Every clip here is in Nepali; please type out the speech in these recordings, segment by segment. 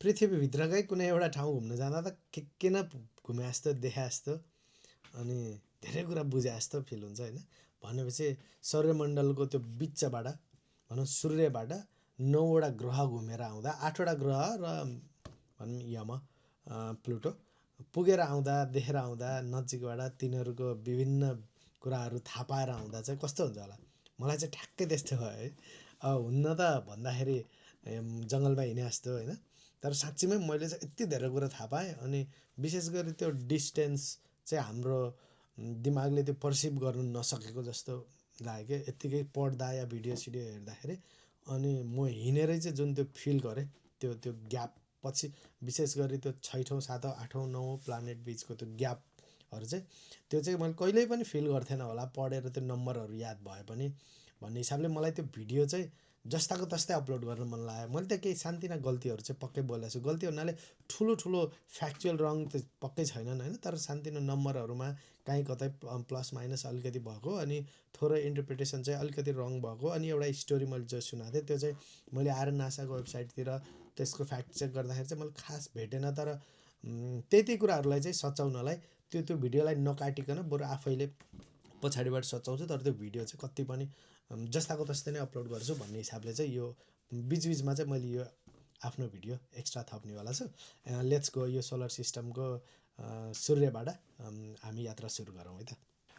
पृथ्वीभित्रकै कुनै एउटा ठाउँ घुम्न जाँदा त के न घुमे जस्तो देखे जस्तो अनि धेरै कुरा बुझे जस्तो फिल हुन्छ होइन। भनेपछि सौर्यमण्डलको त्यो बिचबाट भनौँ सूर्यबाट 9वटा ग्रह घुमेर आउँदा 8वटा ग्रह र भनौँ यम प्लुटो पुगेर आउँदा देखेर आउँदा नजिकबाट तिनीहरूको विभिन्न कुराहरू थाहा पाएर आउँदा चाहिँ कस्तो हुन्छ होला। मलाई चाहिँ ठ्याक्कै त्यस्तो भयो है। हुन्न त भन्दाखेरि जङ्गलमा हिँडे जस्तो होइन, तर साँच्चीमै मैले चाहिँ यति धेरै कुरा थाहा पाएँ। अनि विशेष गरी त्यो डिस्टेन्स चाहिँ हाम्रो दिमागले त्यो पर्सिभ गर्नु नसकेको जस्तो लाग्यो क्या यत्तिकै पढ्दा या भिडियो सिडियो हेर्दाखेरि। अनि म हिँडेरै चाहिँ जुन त्यो फिल गरेँ त्यो ग्याप पछि विशेष गरी त्यो 6औँ 7औँ 8औँ 9औँ प्लानेट बिचको त्यो ग्यापहरू चाहिँ त्यो चाहिँ मैले कहिल्यै पनि फिल गर्थेन होला पढेर त्यो नम्बरहरू याद भए पनि भन्ने हिसाबले मलाई त्यो भिडियो चाहिँ जस्ताको तस्तै अपलोड गर्न मन लाग्यो। मैले त केही सानतिना गल्तीहरू चाहिँ पक्कै बोलेको छु, गल्ती हुनाले ठुलो फ्याक्चुअल रङ त पक्कै छैनन् होइन, तर सानतिनो नम्बरहरूमा काहीँ कतै प्लस माइनस अलिकति भएको अनि थोरै इन्टरप्रिटेसन चाहिँ अलिकति रङ भएको अनि एउटा स्टोरी मैले जो सुनाएको थिएँ त्यो चाहिँ मैले आएर नासाको वेबसाइटतिर त्यसको फ्याक्ट चेक गर्दाखेरि चाहिँ मैले खास भेटेन। तर त्यति कुराहरूलाई चाहिँ सचाउनलाई त्यो भिडियोलाई नकाटिकन बरु आफैले पछाडिबाट सचाउँछु, तर त्यो भिडियो चाहिँ कति पनि जस्ताको तस्तै नै अपलोड गर्छु भन्ने हिसाबले चाहिँ यो बिचबिचमा चाहिँ मैले यो आफ्नो भिडियो एक्स्ट्रा थप्नेवाला छु। लेट्स गो यो सोलर सिस्टमको सूर्यबाट हामी यात्रा सुरु गरौँ है त।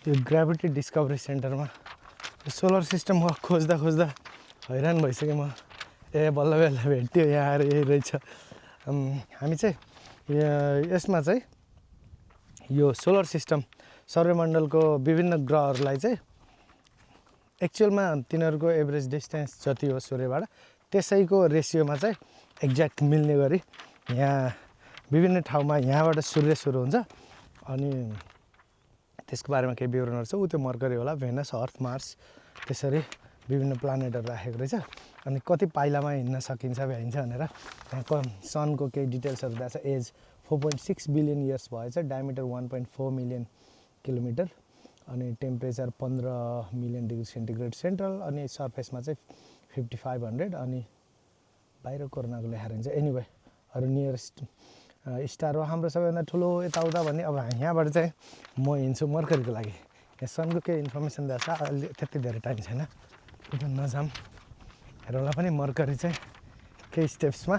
यो ग्राभिटी डिस्कभरी सेन्टरमा सोलर सिस्टम खोज्दा खोज्दा हैरान भइसकेँ म। बल्ल बल्ल भेट्यो यहाँ आएर यही रहेछ। हामी चाहिँ यसमा चाहिँ यो सोलर सिस्टम सौर्यमण्डलको विभिन्न ग्रहहरूलाई चाहिँ एक्चुअलमा तिनीहरूको एभरेज डिस्टेन्स जति हो सूर्यबाट त्यसैको रेसियोमा चाहिँ एक्ज्याक्ट मिल्ने गरी यहाँ विभिन्न ठाउँमा यहाँबाट सूर्य सुरु हुन्छ अनि त्यसको बारेमा केही विवरणहरू छ। त्यो मर्करी होला, भेनस, अर्थ, मार्स त्यसरी विभिन्न प्लानेटहरू राखेको रहेछ। अनि कति पाइलामा हिँड्न सकिन्छ भ्याइन्छ भनेर यहाँको सनको केही डिटेल्सहरू दिएको छ। एज 4.6 बिलियन इयर्स भएछ, डायमिटर 1.4 मिलियन किलोमिटर अनि temperature 15 million degree centigrade central अनि सर्फेसमा चाहिँ 5500 अनि बाहिर कोरोनाको लेखाएर हुन्छ। एनिवे अरू नियरेस्ट स्टार हो हाम्रो सबैभन्दा ठुलो यताउता भन्ने। अब यहाँबाट चाहिँ म हिँड्छु मर्करीको लागि। यहाँ सनको केही इन्फर्मेसन दिएको छ, अहिले त्यति धेरै टाइम छैन त्यो नजाम हेरौँला पनि। मर्करी चाहिँ केही स्टेप्समा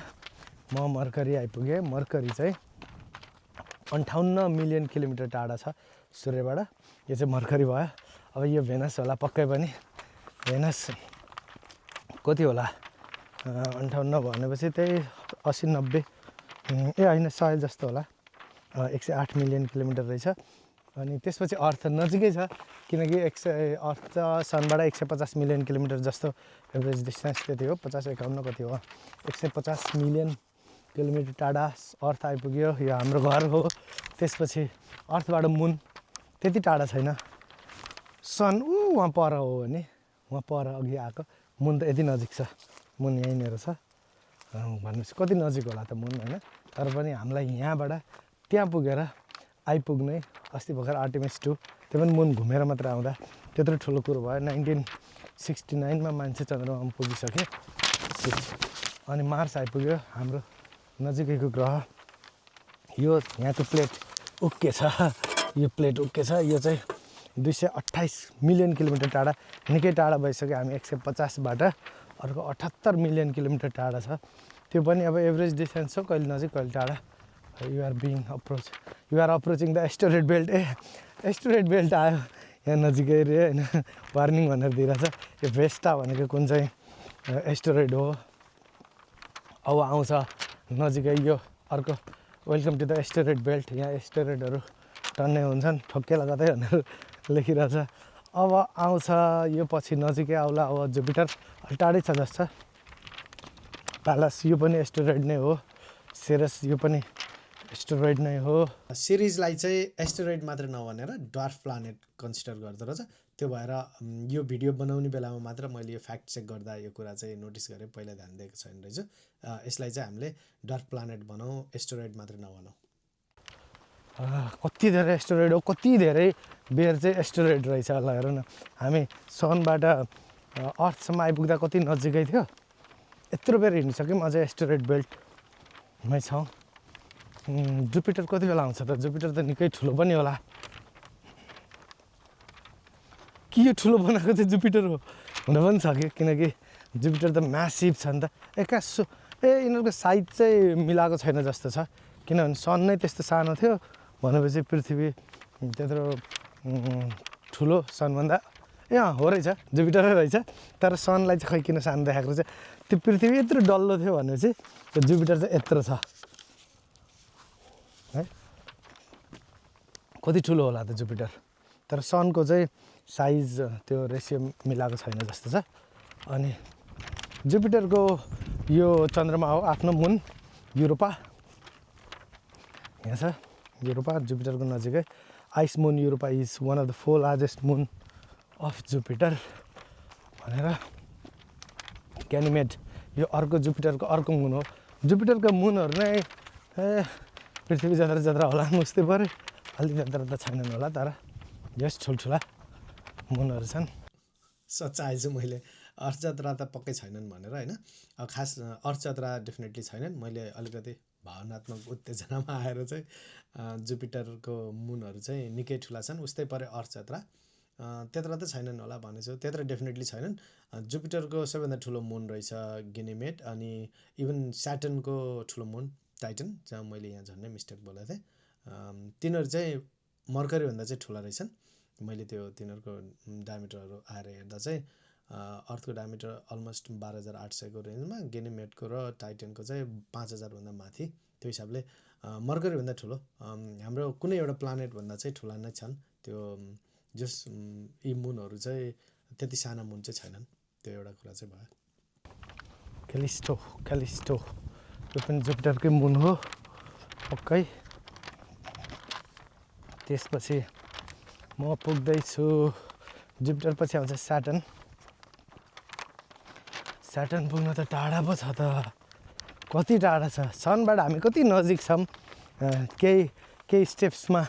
म मर्करी आइपुगेँ। मर्करी चाहिँ 58 मिलियन किलोमिटर टाढा छ सूर्यबाट। यो चाहिँ मर्करी भयो। अब यो भेनस होला पक्कै पनि। भेनस कति होला 58 भनेपछि त्यही 80-90 होइन 100 जस्तो होला। 108 मिलियन किलोमिटर रहेछ। अनि त्यसपछि अर्थ नजिकै छ किनकि अर्थ सनबाट 150 मिलियन किलोमिटर जस्तो एभरेज डिस्टेन्स त्यति हो। 50-51 कति हो 150 मिलियन किलोमिटर टाढा अर्थ आइपुग्यो। यो हाम्रो घर हो। त्यसपछि अर्थबाट मुन त्यति टाढा छैन। सन वहाँ पर हो भने वहाँ पर अघि आएको, मुन त यति नजिक छ। मुन यहीँनिर छ भनेपछि कति नजिक होला त मुन होइन। तर पनि हामीलाई यहाँबाट त्यहाँ पुगेर आइपुग्ने अस्ति भर्खर आर्टेमिस 2 त्यो पनि मुन घुमेर मात्र आउँदा त्यत्रो ठुलो कुरो भयो। 1969मा मान्छे चन्द्रमामा पुगिसके। अनि मार्स आइपुग्यो हाम्रो नजिकैको ग्रह। यो यहाँको प्लेट उक्के छ, यो प्लेट उक्के छ। यो चाहिँ 228 मिलियन किलोमिटर टाढा, निकै टाढा भइसक्यो। हामी 150बाट अर्को 78 मिलियन किलोमिटर टाढा छ। त्यो पनि अब एभरेज डिस्टेन्स हो, कहिले नजिक कहिले टाढा। You're approaching the asteroid belt. Asteroid belt आयो यहाँ नजिकै रे होइन, वार्निङ भनेर दिइरहेछ। यो भेस्टा भनेको कुन चाहिँ एस्टेरोइड हो अब आउँछ नजिकै। यो अर्को welcome to the asteroid belt. यहाँ एस्टेरोइडहरू टन्नै हुन्छन्, ठोक्कै लगाउँदै भनेर लेखिरहेछ। अब आउँछ यो पछि नजिकै आउला अब जुपिटर, टाढै छ जस्तो। प्यालस यो पनि एस्टेरोइड नै हो। सेरस यो पनि एस्टेरोइड नै हो। सिरिजलाई चाहिँ एस्टेरोइड मात्र नभनेर ड्वार्फ प्लानेट कन्सिडर गर्दो रहेछ। त्यो भएर यो भिडियो बनाउने बेलामा मात्र मैले यो फ्याक्ट चेक गर्दा यो कुरा चाहिँ नोटिस गरेँ, पहिला ध्यान दिएको छैन रहेछ। यसलाई चाहिँ हामीले ड्वार्फ प्लानेट बनाऊ, एस्टेरोइड मात्र नभनौँ। कति धेरै एस्टेरोइड हो, कति धेरै बेर चाहिँ एस्टेरोइड रहेछ होला हेर न। हामी सनबाट अर्थसम्म आइपुग्दा कति नजिकै थियो, यत्रो बेर हिँडिसक्यौँ। अझै एस्टेरोइड बेल्ट मै छौँ। जुपिटर कति बेला आउँछ त? जुपिटर त निकै ठुलो पनि होला। कि यो ठुलो बनाएको चाहिँ जुपिटर हो? हुन पनि सक्यो, किनकि जुपिटर त म्यासिभ छ नि त। यिनीहरूको साइज चाहिँ मिलाएको छैन जस्तो छ, किनभने सन नै त्यस्तो सानो थियो भनेपछि पृथ्वी त्यत्रो ठुलो सनभन्दा हो रहेछ, जुपिटरै रहेछ। तर सनलाई चाहिँ खै किन सानो देखाएको रहेछ। त्यो पृथ्वी यत्रो डल्लो थियो भनेपछि त्यो जुपिटर चाहिँ यत्रो छ है। कति ठुलो होला त जुपिटर? तर सनको चाहिँ साइज त्यो रेसियो मिलाएको छैन जस्तो छ। अनि जुपिटरको यो चन्द्रमा हो, आफ्नो मुन युरोपा यहाँ छ। युरोपा जुपिटरको नजिकै। Ice moon Europa is one of the 4 largest moon of Jupiter भनेर। ग्यानिमेड यो अर्को जुपिटरको अर्को मुन हो। जुपिटरको मुनहरू नै पृथ्वी जत्रा जत्रा होला मुस्दै पऱ्यो। अलि जत्रा त छैनन् होला, तर यस ठुल्ठुला मुनहरू छन्। सच्चाइ चाहिँ मैले अर्थयात्रा त पक्कै छैनन् भनेर होइन, खास अर्थयात्रा डेफिनेटली छैनन्। मैले अलिकति भावनात्मक उत्तेजनामा आएर चाहिँ जुपिटरको मुनहरू चाहिँ निकै ठुला छन्, उस्तै पऱ्यो अर्थयात्रा त्यत्र त छैनन् होला भनेछु। त्यत्र डेफिनेटली छैनन्। जुपिटरको सबैभन्दा ठुलो मुन रहेछ गेनिमेड, अनि इभन स्याटर्नको ठुलो मुन टाइटन, जहाँ मैले यहाँ झन्डै मिस्टेक बोलेको थिएँ। तिनीहरू चाहिँ मर्करीभन्दा चाहिँ ठुला रहेछन्। मैले त्यो तिनीहरूको डायमिटरहरू आएर हेर्दा चाहिँ अर्थको डायमिटर अलमोस्ट 12,800 को रेन्जमा, गेनिमेडको र टाइटनको चाहिँ 5,000 भन्दा माथि। त्यो हिसाबले मर्करीभन्दा ठुलो। हाम्रो कुनै एउटा प्लानेटभन्दा चाहिँ ठुला नै छन् त्यो, जस यी मुनहरू चाहिँ त्यति साना मुन चाहिँ छैनन्। त्यो एउटा कुरा चाहिँ भयो। क्यालिस्टो यो पनि जुपिटरकै मुन हो पक्कै। त्यसपछि म पुग्दैछु जुपिटर पछि आउँछ स्याटर्न। स्याटर्न पुग्न त टाढा पो छ त, कति टाढा छ? सनबाट हामी कति नजिक छौँ। केही स्टेप्समा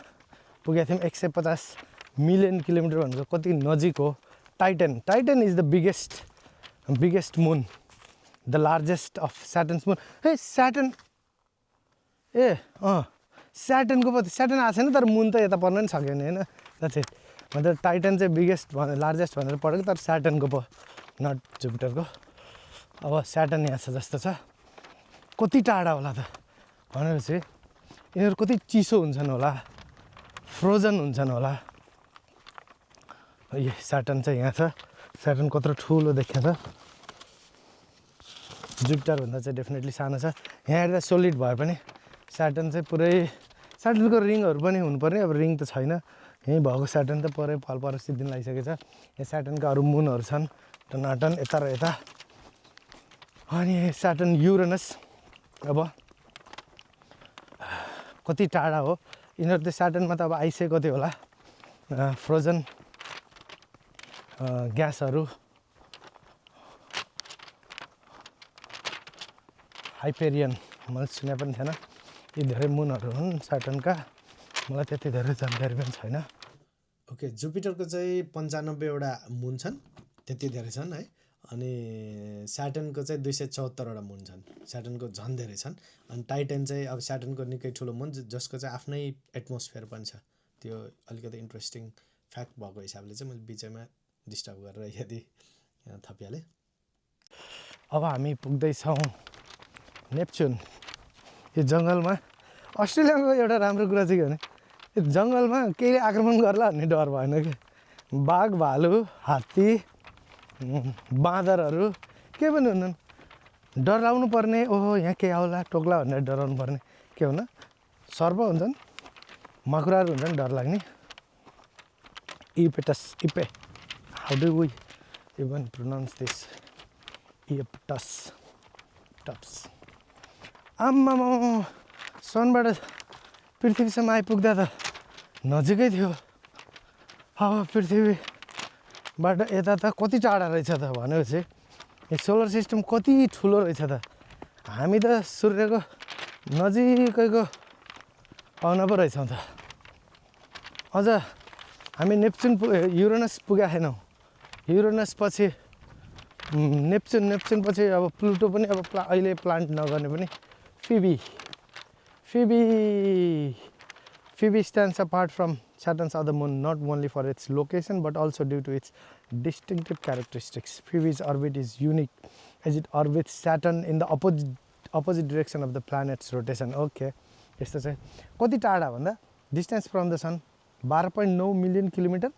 पुगेको थियौँ। 150 मिलियन किलोमिटर भनेको कति नजिक हो। Titan is the biggest moon, the largest of Saturn's moon. Saturn स्याटर्नको पो स्याटर्न आएको छैन, तर मुन त यता पर्न नि सक्यो नि होइन। That's it. मतलब टाइटन चाहिँ बिगेस्ट लार्जेस्ट भनेर पढेको, तर स्याटर्नको पो, नट जुपिटरको। अब स्याटर्न यहाँ छ जस्तो छ। कति टाढा होला त भनेपछि यिनीहरू कति चिसो हुन्छन् होला, फ्रोजन हुन्छन् होला। यो स्याटर्न चाहिँ यहाँ छ। स्याटर्न कत्रो ठुलो देखिया छ। जुपिटरभन्दा चाहिँ डेफिनेटली सानो छ। यहाँ हेर्दा सोलिड भए पनि स्याटर्न चाहिँ पुरै, स्याटर्नको रिङहरू पनि हुनुपर्ने, अब रिङ त छैन। यहीँ भएको स्याटर्न त पुरै फलपरस्ती दिन लागिसकेको छ। यहाँ स्याटर्नका अरू मुनहरू छन् टनाटन यता र यता। अनि स्याटर्न युरेनस अब कति टाढा हो यिनीहरू त। स्याटर्नमा त अब आइसकेको थियो होला, फ्रोजन ग्यासहरू। हाइपेरियन मैले सुने पनि थिएन। यी धेरै मुनहरू हुन् स्याटर्नका, मलाई त्यति धेरै जानकारी पनि छैन। ओके, जुपिटरको चाहिँ 95वटा मुन छन्, त्यति धेरै छन् है। अनि स्याटर्नको चाहिँ 274वटा मुन छन्। स्याटर्नको झन् धेरै छन्। अनि टाइटन चाहिँ अब स्याटर्नको निकै ठुलो मुन, जसको चाहिँ आफ्नै एटमोस्फियर पनि छ। त्यो अलिकति इन्ट्रेस्टिङ फ्याक्ट भएको हिसाबले चाहिँ मैले बिचैमा डिस्टर्ब गरेर यदि थपिहालेँ। अब हामी पुग्दैछौँ नेप्चुन। यो जङ्गलमा अस्ट्रेलियाको एउटा राम्रो कुरा चाहिँ के भने, यो जङ्गलमा केही आक्रमण गर्ला भन्ने डर भएन कि। बाघ, भालु, हात्ती, बाँदरहरू केही पनि हुँदैन। डराउनु पर्ने, ओहो यहाँ के आउला टोक्ला भनेर डराउनु पर्ने के हुन। सर्प हुन्छन्, माकुराहरू हुन्छन् डर लाग्ने। इपे how do we even pronounce this? टप्स। आम्मामा सनबाट पृथ्वीसम्म आइपुग्दा त नजिकै थियो। अब पृथ्वीबाट यता त कति टाढा रहेछ त भनेपछि यो सोलर सिस्टम कति ठुलो रहेछ त। हामी त सूर्यको नजिकैको पाहुना पो रहेछौँ त। अझ हामी युरेनस पुगेका छैनौँ। युरेनस पछि नेप्चुन पछि अब प्लुटो पनि अब अहिले प्लान्ट नगर्ने पनि Phoebe Phoebe stands apart from Saturn's other moon not only for its location but also due to its distinctive characteristics. Phoebe's orbit is unique as it orbits Saturn in the opposite direction of the planet's rotation. Okay, यस्तो चाहिँ कति टाढा भन्दा distance from the sun 12.9 million kilometre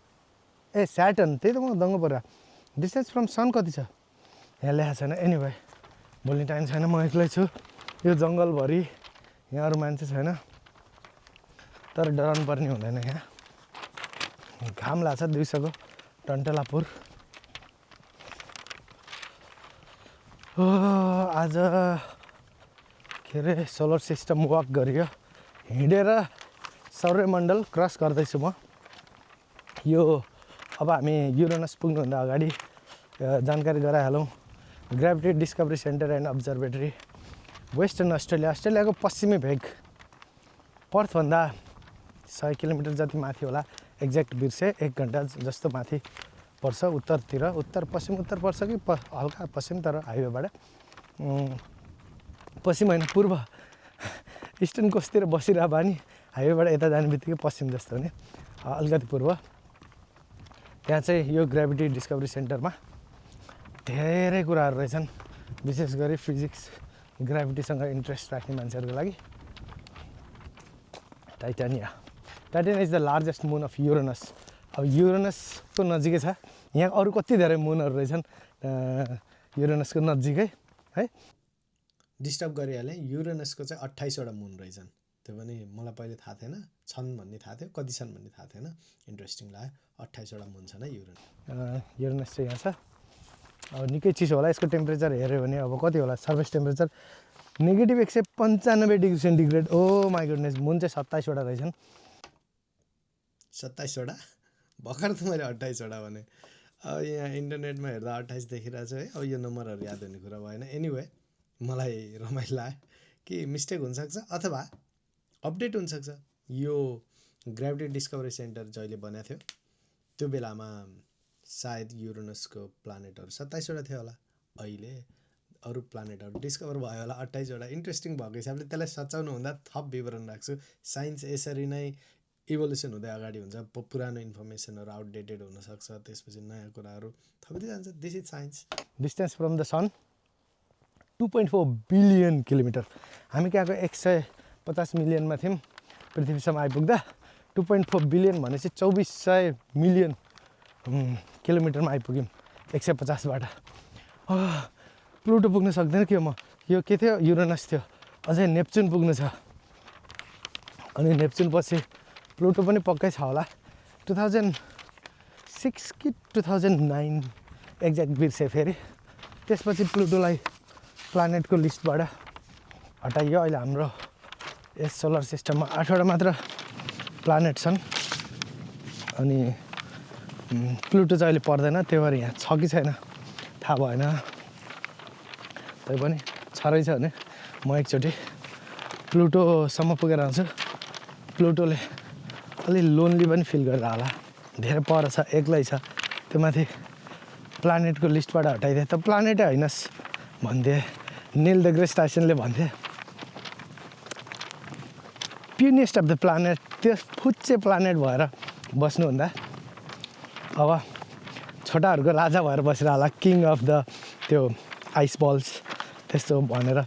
ए स्याटर्न त्यही त म दङ्ग पऱ्यो डिस्टेन्स फ्रम सन कति छ यहाँ लेखा छैन एनिवे बोल्ने टाइम छैन म एक्लै छु यो जङ्गलभरि यहाँ अरू मान्छे छैन तर डराउनु पर्ने हुँदैन यहाँ घाम लाग्छ दिउँसोको टन्टलापुर आज के अरे सोलर सिस्टम वक गरियो हिँडेर सौर्यमण्डल क्रस गर्दैछु म यो अब हामी युरेनस पुग्नुभन्दा अगाडि जानकारी गराइहालौँ gravity discovery centre and observatory western अस्ट्रेलियाको पश्चिमी भेग पर्थभन्दा 100 किलोमिटर जति माथि होला एक्ज्याक्ट बिर्से 1 घन्टा जस्तो माथि पर्छ उत्तरतिर उत्तर पश्चिम पर्छ कि हल्का पश्चिम तर हाइवेबाट पश्चिम होइन पूर्व इस्टर्न कोस्टतिर बसिरह बानी हाइवेबाट यता जाने बित्तिकै पश्चिम जस्तो हुने अलिकति पूर्व त्यहाँ चाहिँ यो ग्राभिटी डिस्कभरी सेन्टरमा धेरै कुराहरू रहेछन् विशेष गरी फिजिक्स ग्राभिटीसँग इन्ट्रेस्ट राख्ने मान्छेहरूको लागि Titania is the largest moon of Uranus अब युरेनसको नजिकै छ यहाँ अरू कति धेरै मुनहरू रहेछन् युरेनसको नजिकै है डिस्टर्ब गरिहालेँ युरेनसको चाहिँ 28 वटा मुन रहेछन् त्यो पनि मलाई पहिले थाहा थिएन छन् भन्ने थाहा थियो कति छन् भन्ने थाहा थिएन इन्ट्रेस्टिङ लाग्यो 28 वटा मुन छन् है युरेनस चाहिँ यहाँ छ अब निकै चिसो होला यसको टेम्परेचर हेऱ्यो भने अब कति होला surface temperature negative 195 degree centigrade oh my goodness moon चाहिँ 27 वटा रहेछन् 27 वटा भर्खर त मैले 28 वटा भने अब यहाँ इन्टरनेटमा हेर्दा 28 देखिरहेको छ है अब यो नम्बरहरू याद हुने कुरा भएन एनिवे मलाई रमाइलो लाग्यो कि मिस्टेक हुनसक्छ अथवा अपडेट हुनसक्छ यो ग्राभिटी डिस्कभरी सेन्टर जहिले बनाएको थियो त्यो बेलामा सायद युरेनसको प्लानेटहरू 27 वटा थियो होला अहिले अरू प्लानेटहरू डिस्कभर भयो होला 28 वटा इन्ट्रेस्टिङ भएको हिसाबले त्यसलाई सचाउनु हुँदा थप विवरण राख्छु साइन्स यसरी नै इभोल्युसन हुँदै अगाडि हुन्छ पुरानो इन्फर्मेसनहरू आउटडेटेड हुनसक्छ त्यसपछि नयाँ कुराहरू थपिँदै जान्छ this is science distance from the sun 2.4 billion kilometre हामी कहाँको 150 मिलियनमा थियौँ पृथ्वीसम्म आइपुग्दा 2.4 बिलियन भनेपछि 2400 मिलियन किलोमिटरमा आइपुग्यौँ 150बाट प्लुटो पुग्न सक्दैन कि म यो के थियो युरेनस थियो अझै नेप्चुन पुग्नु छ अनि नेप्चुन पछि प्लुटो पनि पक्कै छ होला 2006 कि 2009 एक्ज्याक्ट बिर्सेँ फेरि त्यसपछि प्लुटोलाई प्लानेटको लिस्टबाट हटाइयो अहिले हाम्रो यस सोलर सिस्टममा 8 वटा मात्र प्लानेट छन् अनि प्लुटो चाहिँ अहिले पर्दैन त्यही भएर यहाँ छ कि छैन थाहा भएन तैपनि छ रहेछ भने म एकचोटि प्लुटोसम्म पुगेर आउँछु प्लुटोले अलि लोन्ली पनि फिल गरेर होला धेरै पर छ एक्लै छ त्यो माथि प्लानेटको लिस्टबाट हटाइदिए त प्लानेटै होइनस् भन्थे निल देग्रेस टाइसनले भन्थे पिनिएस्ट अफ द प्लानेट त्यो फुच्चे प्लानेट भएर बस्नुहुँदा अब छोटाहरूको राजा भएर बसेर होला किङ अफ द त्यो आइस बल्स त्यस्तो भनेर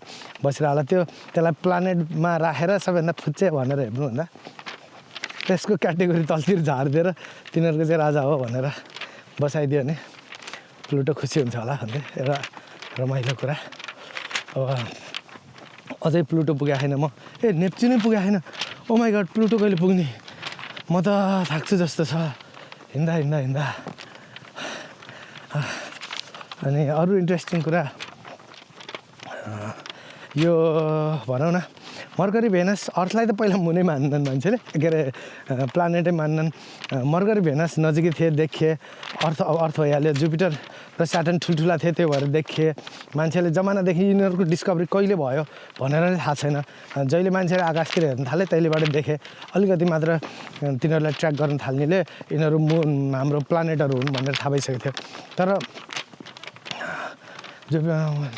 बसेर होला त्यसलाई प्लानेटमा राखेर सबैभन्दा फुच्चे भनेर हेर्नुहुँदा त्यसको क्याटेगोरी तलतिर झारिदिएर तिनीहरूको चाहिँ राजा हो भनेर बसाइदियो भने प्लुटो खुसी हुन्छ होला भन्दै एउटा रमाइलो कुरा अब अझै प्लुटो पुगेको छैन म नेप्चुनै पुगेको छैन ओ माई गड प्लुटो कहिले पुग्ने म त थाक्छु जस्तो छ हिँड्दा अनि अरू इन्ट्रेस्टिङ कुरा यो भनौँ न मर्करी भेनस अर्थलाई त पहिला मुनै मान्दैनन् मान्छेले के अरे प्लानेटै मान्दैनन् मर्करी भेनस नजिकै थिए देखिए अर्थ भइहाल्यो जुपिटर र स्याटर्न ठुल्ठुला थिए त्यो भएर देखिए मान्छेले जमानादेखि यिनीहरूको डिस्कभरी कहिले भयो भनेर नै थाहा छैन जहिले मान्छेले आकाशतिर हेर्न थाले तहिलेबाट देखे अलिकति मात्र तिनीहरूलाई ट्र्याक गर्न थाल्नेले यिनीहरू मुन हाम्रो प्लानेटहरू हुन् भनेर थाहा भइसकेको थियो तर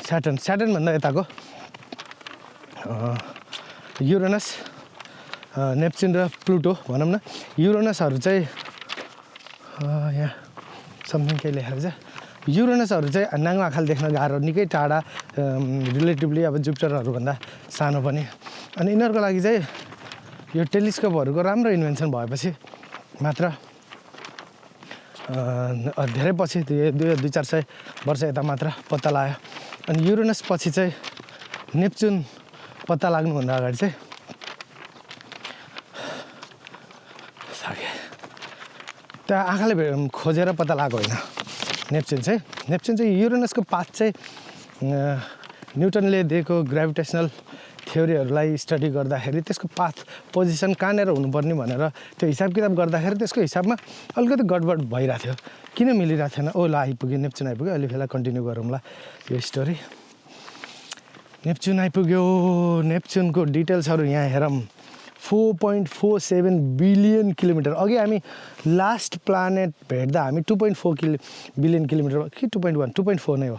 स्याटर्नभन्दा यताको युरेनस नेप्चुन र प्लुटो भनौँ न। युरेनसहरू चाहिँ यहाँ समथिङ केही लेखेको छ। युरेनसहरू चाहिँ नाङ्गो आँखाले देख्न गाह्रो, निकै टाढा, रिलेटिभली अब जुपिटरहरूभन्दा सानो पनि। अनि यिनीहरूको लागि चाहिँ यो टेलिस्कोपहरूको राम्रो इन्भेन्सन भएपछि मात्र धेरै पछि 200-400 वर्ष यता मात्र पत्ता लाग्यो। अनि युरेनस पछि चाहिँ नेप्चुन पत्ता लाग्नुभन्दा अगाडि चाहिँ त्यहाँ आँखाले खोजेर पत्ता लागेको होइन नेप्चुन चाहिँ युरेनसको पाथ चाहिँ न्युटनले दिएको ग्राभिटेसनल थ्योरीहरूलाई स्टडी गर्दाखेरि त्यसको पाथ पोजिसन कहाँनिर हुनुपर्ने भनेर त्यो हिसाब किताब गर्दाखेरि त्यसको हिसाबमा अलिकति गडबड भइरहेको थियो। किन मिलिरहेको थिएन? ल आइपुग्यो, नेप्चुन आइपुग्यो। अहिले फेला कन्टिन्यू गरौँला यो स्टोरी। नेप्चुन आइपुग्यो। नेप्चुनको डिटेल्सहरू यहाँ हेरौँ। 4.47 बिलियन किलोमिटर। अघि हामी लास्ट प्लानेट भेट्दा हामी 2.4 बिलियन किलोमिटर कि 2.4 नै हो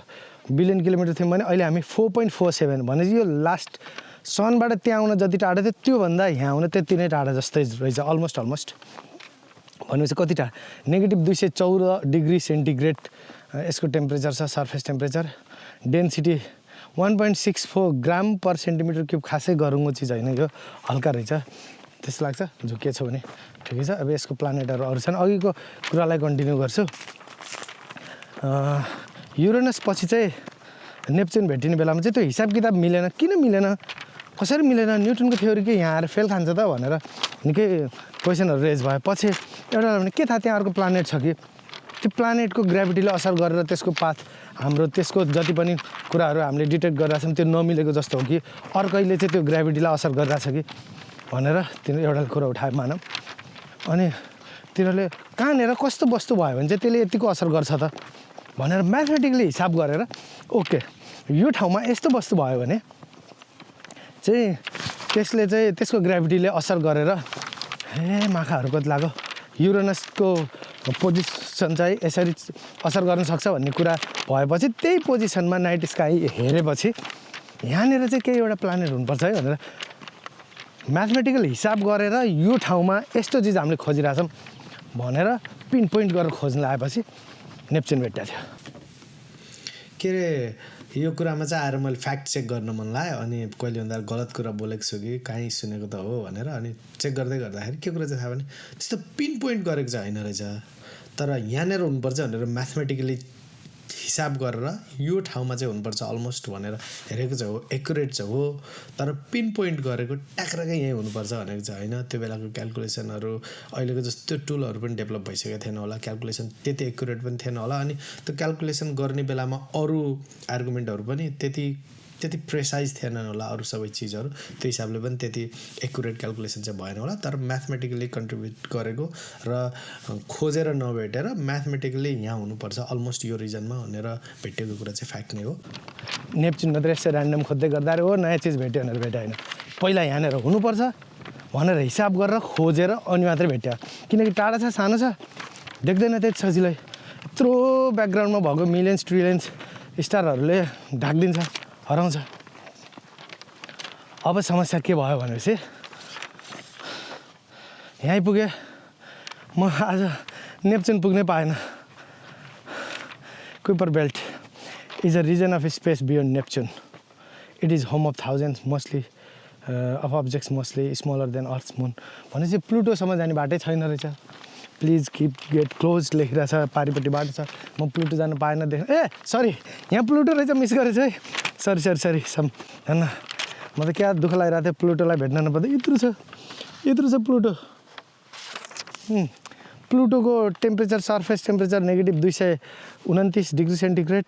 बिलियन किलोमिटर थियौँ भने अहिले हामी 4.47 भनेपछि यो लास्ट सनबाट त्यहाँ आउन जति टाढा थियो त्योभन्दा यहाँ आउन त्यति नै टाढा जस्तै रहेछ। अलमोस्ट भनेपछि कति टाढा? -214 डिग्री सेन्टिग्रेड यसको टेम्परेचर छ, सर्फेस टेम्परेचर। डेन्सिटी 1.64 ग्राम पर सेन्टिमिटर क्युब। खासै गरुङ्गो चिज होइन यो, हल्का रहेछ त्यस्तो लाग्छ। झुकिएछ भने ठिकै छ। अब यसको प्लानेटहरू अरू छन्, अघिको कुरालाई कन्टिन्यू गर्छु। युरेनस पछि चाहिँ नेप्चुन भेटिने बेलामा चाहिँ त्यो हिसाब किताब मिलेन। किन मिलेन? कसरी मिलेन? न्युटनको थ्योरी के यहाँ आएर फेल खान्छ त भनेर निकै क्वेसनहरू रेज भयो। पछि एउटा भने के थाहा त्यहाँ अर्को प्लानेट छ कि त्यो प्लानेटको ग्राभिटीले असर गरेर त्यसको पाथ हाम्रो त्यसको जति पनि कुराहरू हामीले डिटेक्ट गरिरहेछौँ त्यो नमिलेको जस्तो हो कि अर्कैले चाहिँ त्यो ग्राभिटीलाई असर गरिरहेछ कि भनेर तिनीहरू एउटा कुरा उठायो मानौँ। अनि तिनीहरूले कहाँनिर कस्तो वस्तु भयो भने चाहिँ त्यसले यतिको असर गर्छ त भनेर म्याथमेटिकली हिसाब गरेर ओके यो ठाउँमा यस्तो वस्तु भयो भने चाहिँ त्यसले चाहिँ त्यसको ग्राभिटीले असर गरेर माखाहरू कति लाग्यो युरेनसको पोजिसन चाहिँ यसरी असर गर्न सक्छ भन्ने कुरा भएपछि त्यही पोजिसनमा नाइट स्काई हेरेपछि यहाँनिर चाहिँ केही एउटा प्लानेट हुनुपर्छ है भनेर म्याथमेटिकल हिसाब गरेर यो ठाउँमा यस्तो चिज हामीले खोजिरहेछौँ भनेर पिन पोइन्ट गरेर खोज्न लागेपछि नेप्चुन भेट्टा थियो। के अरे यो कुरामा चाहिँ आएर मैले फ्याक्ट चेक गर्न मन लाग्यो। अनि कहिले भन्दा गलत कुरा बोलेको छु कि कहीँ सुनेको त हो भनेर अनि चेक गर्दै गर्दाखेरि के कुरा चाहिँ थाहा भने त्यस्तो पिन पोइन्ट गरेको चाहिँ होइन रहेछ। तर यहाँनिर हुनुपर्छ भनेर म्याथमेटिकली हिसाब गरेर यो ठाउँमा चाहिँ हुनुपर्छ अलमोस्ट भनेर हेरेको चाहिँ हो, एकुरेट चाहिँ हो। तर पिन पोइन्ट गरेको ट्याक्रकै यहीँ हुनुपर्छ भनेको चाहिँ होइन। त्यो बेलाको क्यालकुलेसनहरू अहिलेको जस्तो टुलहरू पनि डेभलप भइसकेको थिएन होला, क्यालकुलेसन त्यति एकुरेट पनि थिएन होला। अनि त्यो क्यालकुलेसन गर्ने बेलामा अरू आर्गुमेन्टहरू पनि त्यति प्रेसाइज थिएनन् होला, अरू सबै चिजहरू त्यो हिसाबले पनि त्यति एकुरेट क्यालकुलेसन चाहिँ भएन होला। तर म्याथमेटिकली कन्ट्रिब्युट गरेको र खोजेर नभेटेर म्याथमेटिकली यहाँ हुनुपर्छ अलमोस्ट यो रिजनमा भनेर भेटेको कुरा चाहिँ फ्याक्ट नै हो। नेप्चुन मात्रै यसो ऱ्यान्डम खोज्दै गर्दा हो नयाँ चिज भेट्यो भनेर भेट्यो होइन, पहिला यहाँनिर हुनुपर्छ भनेर हिसाब गरेर खोजेर अनि मात्रै भेट्यो। किनकि टाढा छ, सानो छ, देख्दैन त्यति सजिलै। यत्रो ब्याकग्राउन्डमा भएको मिलियन्स ट्रिलियन्स स्टारहरूले ढाकिदिन्छ, हराउँछ। अब समस्या के भयो भनेपछि यहाँ आइपुगेँ म। आज नेप्चुन पुग्नै पाएन। Kuiper belt is a region of space beyond Neptune. It is home of thousands mostly of objects mostly smaller than Earth's moon. भनेपछि प्लुटोसम्म जाने बाटै छैन रहेछ. प्लिज किप गेट क्लोज लेखिरहेको छ, पारिपट्टि बाटो छ. म प्लुटो जानु पाएन देख्न. ए सरी, यहाँ प्लुटो रहेछ, मिस गरेछ है. सरी हेर्न, म त क्या दुःख लागिरहेको थियो प्लुटोलाई भेट्न नपर्दा. यत्रो छ प्लुटो. प्लुटोको temperature, surface temperature -229 degree centigrade,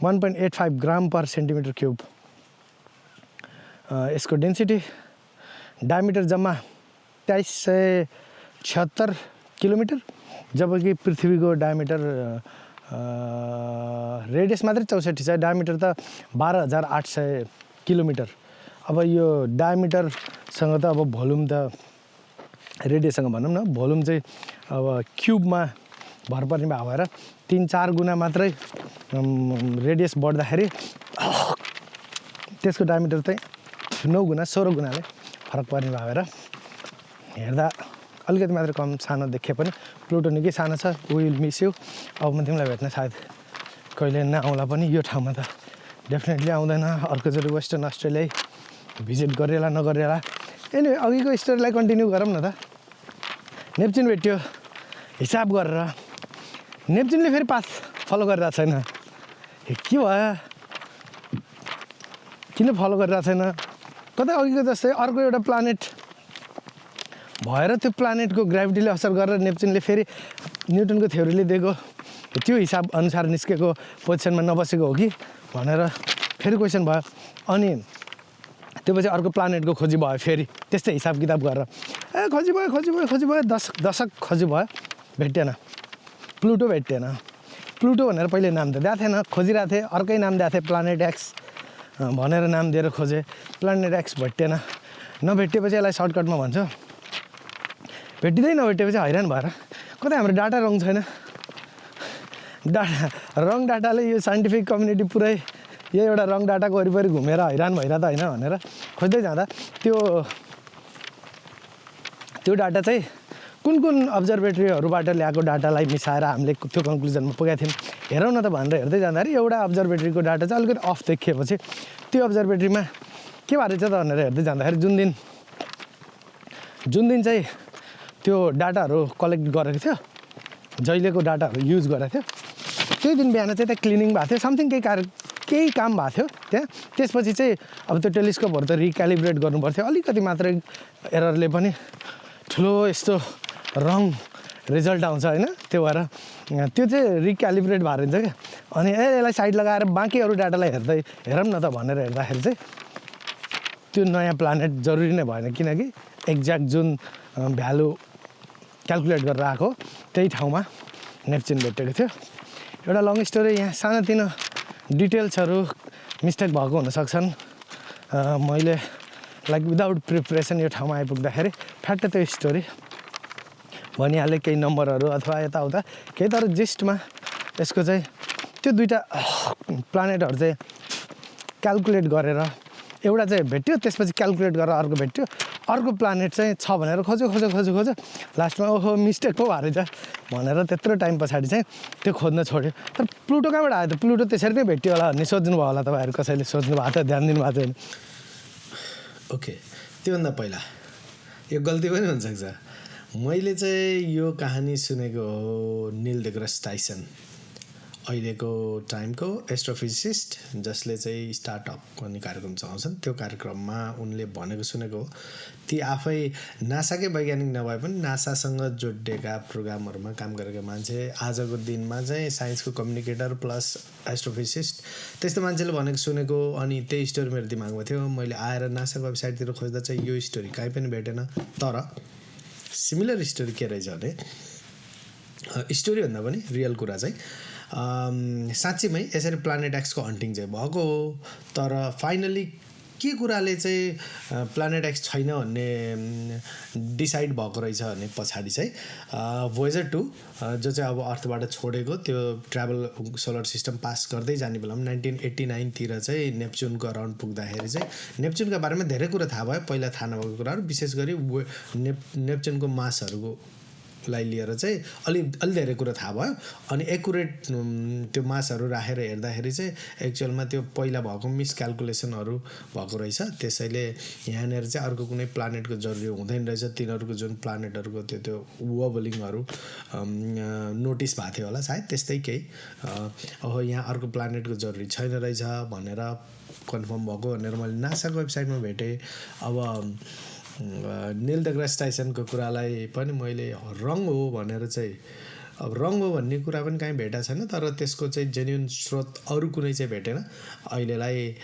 1.85 gram per centimetre cube. यसको डेन्सिटी, डायमिटर जम्मा 2376 किलोमिटर, जबकि पृथ्वीको डायमिटर रेडियस मात्रै 64 छ, डायमिटर त 12800 किलोमिटर. अब यो डायमिटरसँग त अब भोल्युम त रेडियससँग भनौँ न, भोल्युम चाहिँ अब क्युबमा भर पर्ने भएर 3-4 गुणा मात्रै रेडियस बढ्दाखेरि त्यसको डायमिटर चाहिँ 9 गुणा 16 गुणाले फरक पर्ने भएर हेर्दा अलिकति मात्र कम सानो देखे पनि प्लुटो निकै सानो छ। Will miss you. अब म तिमीलाई भेट्न सायद कहिले नआउँला पनि यो ठाउँमा त डेफिनेटली आउँदैन। अर्कोचोटि वेस्टर्न अस्ट्रेलिया भिजिट गरेला नगरेला। एनिवे अघिको स्टोरीलाई कन्टिन्यू गरौँ न त। नेप्चुन भेट्यो, हिसाब गरेर नेप्चुनले फेरि पाथ फलो गरिरहेको छैन। के भयो, किन फलो गरिरहेको छैन? कतै अघिको जस्तै अर्को एउटा प्लानेट भएर त्यो प्लानेटको ग्राभिटीले असर गरेर नेप्चुनले फेरि न्युटनको थ्योरीले दिएको त्यो हिसाब अनुसार निस्केको पोजिसनमा नबसेको हो कि भनेर फेरि क्वेसन भयो। अनि त्यो पछि अर्को प्लानेटको खोजी भयो फेरि त्यस्तै हिसाब किताब गरेर खोजी भयो दशक खोजी भयो, भेटिएन। प्लुटो भेटिएन। प्लुटो भनेर पहिले नाम त दिएको थिएन, खोजिरहेको थिएँ, अर्कै नाम दिएको थिएँ प्लानेट एक्स भनेर नाम दिएर खोजेँ। Planet x भेटिएन। नभेटिएपछि यसलाई सर्टकटमा भन्छु, भेटिँदै नभेटिएपछि हैरान भएर कतै हाम्रो डाटा रङ छैन। रङ डाटाले यो साइन्टिफिक कम्युनिटी पुरै यही एउटा रङ डाटाको वरिपरि घुमेर हैरान भइरहेको त होइन भनेर खोज्दै जाँदा त्यो डाटा चाहिँ कुन कुन अब्जर्भेटरीहरूबाट ल्याएको डाटालाई मिसाएर हामीले त्यो कन्क्लुजनमा पुगेका थियौँ। हेरौँ न त भनेर हेर्दै जाँदाखेरि एउटा अब्जर्भेटरीको डाटा चाहिँ अलिकति अफ देखिएपछि त्यो अब्जर्भेटरीमा के भएर छ त भनेर हेर्दै जाँदाखेरि जुन दिन चाहिँ त्यो डाटाहरू कलेक्ट गरेको थियो, जहिलेको डाटाहरू युज गरेको थियो, त्यही दिन बिहान चाहिँ त्यहाँ क्लिनिङ भएको थियो, समथिङ केही काम भएको थियो त्यहाँ। त्यसपछि चाहिँ अब त्यो टेलिस्कोपहरू त रिक्यालिब्रेट गर्नुपर्थ्यो, अलिकति मात्रै एररले पनि ठुलो यस्तो रङ रिजल्ट आउँछ होइन। त्यो भएर त्यो चाहिँ रिक्यालिब्रेट भएर हुन्छ क्या। अनि यसलाई साइड लगाएर बाँकी अरू डाटालाई हेरौँ न त भनेर हेर्दाखेरि चाहिँ त्यो नयाँ प्लानेट जरुरी नै भएन, किनकि एक्ज्याक्ट जुन भ्यालु क्यालकुलेट गरेर आएको त्यही ठाउँमा नेप्चुन भेटेको थियो। एउटा लङ स्टोरी, यहाँ सानोतिनो डिटेल्सहरू मिस्टेक भएको हुनसक्छन्। मैले लाइक विदाउट प्रिपरेसन यो ठाउँमा आइपुग्दाखेरि फ्याट्ट त्यो स्टोरी भनिहालेँ, केही नम्बरहरू अथवा यताउता केही। तर जिस्टमा यसको चाहिँ त्यो दुईवटा प्लानेटहरू चाहिँ क्यालकुलेट गरेर एउटा चाहिँ भेट्यो, त्यसपछि क्यालकुलेट गरेर अर्को भेट्यो, अर्को प्लानेट चाहिँ छ भनेर खोज्यो लास्टमा ओहो मिस्टेक पो भएर रहेछ भनेर त्यत्रो टाइम पछाडि चाहिँ त्यो खोज्न छोड्यो। तर प्लुटो कहाँबाट आयो त? प्लुटो त्यसरी नै भेट्यो होला भन्ने सोच्नुभयो होला तपाईँहरू, कसैले सोच्नु भएको छ, ध्यान दिनुभएको छैन। ओके, त्योभन्दा पहिला यो गल्ती पनि हुनसक्छ। मैले चाहिँ यो कहानी सुनेको हो निल डेग्रास टाइसन, अहिलेको टाइमको एस्ट्रोफिजिसिस्ट, जसले चाहिँ स्टार्टअप भन्ने कार्यक्रम चलाउँछन्। त्यो कार्यक्रममा उनले भनेको सुनेको हो। ती आफै नासाकै वैज्ञानिक नभए पनि नासासँग जोडिएका प्रोग्रामहरूमा काम गरेको मान्छे, आजको दिनमा चाहिँ साइन्सको कम्युनिकेटर प्लस एस्ट्रोफिजिसिस्ट, त्यस्तो मान्छेले भनेको सुनेको। अनि त्यही स्टोरी मेरो दिमागमा थियो। मैले आएर नासाको वेबसाइटतिर खोज्दा चाहिँ यो स्टोरी कहीँ पनि भेटेन। तर सिमिलर स्टोरी के रहेछ भने, स्टोरी भन्दा पनि रियल कुरा चाहिँ साँच्चीमै यसरी प्लानेट एक्सको हन्टिङ चाहिँ भएको हो। तर फाइनली के कुराले चाहिँ प्लानेट एक्स छैन भन्ने डिसाइड भएको रहेछ भने पछाडि चाहिँ भोयेजर 2 जो चाहिँ अब अर्थबाट छोडेको, त्यो ट्राभल सोलर सिस्टम पास गर्दै जाने बेलामा 1989 तिर चाहिँ नेप्चुनको अराउन्ड पुग्दाखेरि चाहिँ नेप्चुनका बारेमा धेरै कुरा थाहा भयो। पहिला थाहा नभएको कुराहरू, विशेष गरी नेप्चुनको मासहरूको लाई लिएर चाहिँ अलि धेरै कुरा थाहा भयो। अनि एकुरेट त्यो मासहरू राखेर हेर्दाखेरि चाहिँ एक्चुअलमा त्यो पहिला भएको मिसक्यालकुलेसनहरू भएको रहेछ। त्यसैले यहाँनिर चाहिँ अर्को कुनै प्लानेटको जरुरी हुँदैन रहेछ। तिनीहरूको जुन प्लानेटहरूको त्यो वबलिङहरू नोटिस भएको थियो होला सायद, त्यस्तै केही ओहो यहाँ अर्को प्लानेटको जरुरी छैन रहेछ भनेर कन्फर्म भएको भनेर मैले नासाको वेबसाइटमा भेटेँ। अब निल डेग्रास टाइसनको कुरालाई पनि मैले रङ हो भनेर चाहिँ, अब रङ हो भन्ने कुरा पनि कहीँ भेटेको छैन। तर त्यसको चाहिँ जेन्युन स्रोत अरू कुनै चाहिँ भेटेन। अहिलेलाई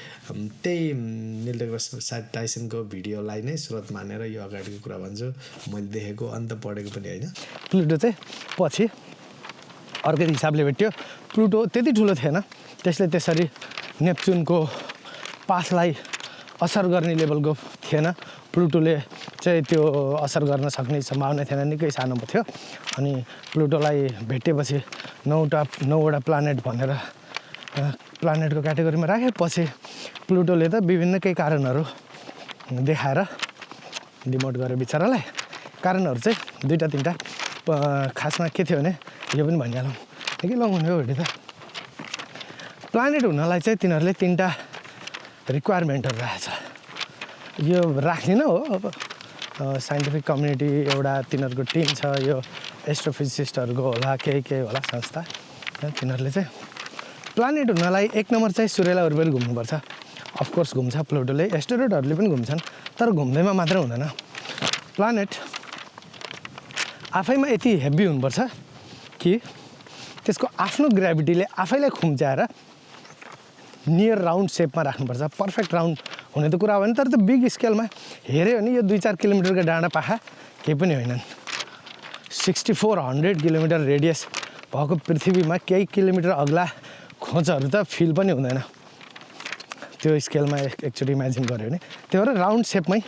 त्यही निल डेग्रास टाइसनको भिडियोलाई नै स्रोत मानेर यो अगाडिको कुरा भन्छु। मैले देखेको अन्त पढेको पनि होइन। प्लुटो चाहिँ पछि अर्कै हिसाबले भेट्यो। प्लुटो त्यति ठुलो थिएन, त्यसले त्यसरी नेप्चुनको पाथलाई असर गर्ने लेभलको थिएन। प्लुटोले चाहिँ त्यो असर गर्न सक्ने सम्भावना थिएन, निकै सानो थियो। अनि प्लुटोलाई भेटेपछि 9वटा प्लानेट भनेर प्लानेटको क्याटेगोरीमा राखेपछि प्लुटोले त विभिन्न केही कारणहरू देखाएर डिमोट गरे बिचरालाई। कारणहरू चाहिँ 2-3टा खासमा के थियो भने यो पनि भनिहालौँ के लङ हुने हो भेटी त प्लानेट हुनलाई चाहिँ तिनीहरूले 3टा रिक्वायरमेन्टहरू राखेछ। यो राख्दिनँ हो अब साइन्टिफिक कम्युनिटी एउटा तिनीहरूको टिम छ यो एस्ट्रोफिजिसिस्टहरूको होला केही होला संस्था तिनीहरूले चाहिँ प्लानेट हुनलाई 1 नम्बर चाहिँ सूर्यलाई वरिपरि घुम्नुपर्छ। अफकोर्स घुम्छ प्लुटोले एस्टेरोइडहरूले पनि घुम्छन् तर घुम्दैमा मात्र हुँदैन। प्लानेट आफैमा यति हेभी हुनुपर्छ कि त्यसको आफ्नो ग्राभिटीले आफैलाई खुम्च्याएर नियर राउन्ड सेपमा राख्नुपर्छ। पर्फेक्ट राउन्ड हुने त कुरा होइन तर त्यो बिग स्केलमा हेऱ्यो भने यो 2-4 किलोमिटरको डाँडा पाखा केही पनि होइनन्। 6400 किलोमिटर रेडियस भएको पृथ्वीमा केही किलोमिटर अग्ला खोजहरू त फिल पनि हुँदैन। त्यो स्केलमा एकचोटि इमेजिन गऱ्यो भने त्यो भएर राउन्ड सेपमै